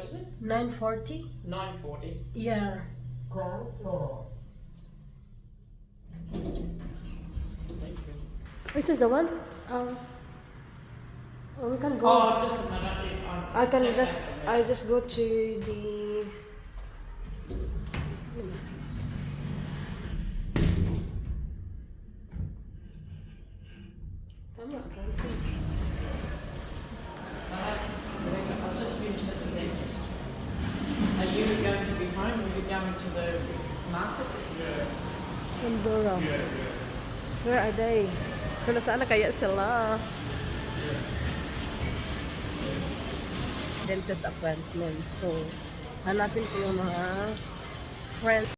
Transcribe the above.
is it? 9:40? 9:40. Yeah. Ground floor. Thank you. Is this the one? Oh, we can go. Oh, just a minute. If I'm I can just I just go to the Tama, ground floor. I've just finished at the dentist. Are you going to be home or are you going to the market? Pandora. Where are they? So, nasaan na kaya sila? Dentist appointment. So, hanapin ko yung mga friends.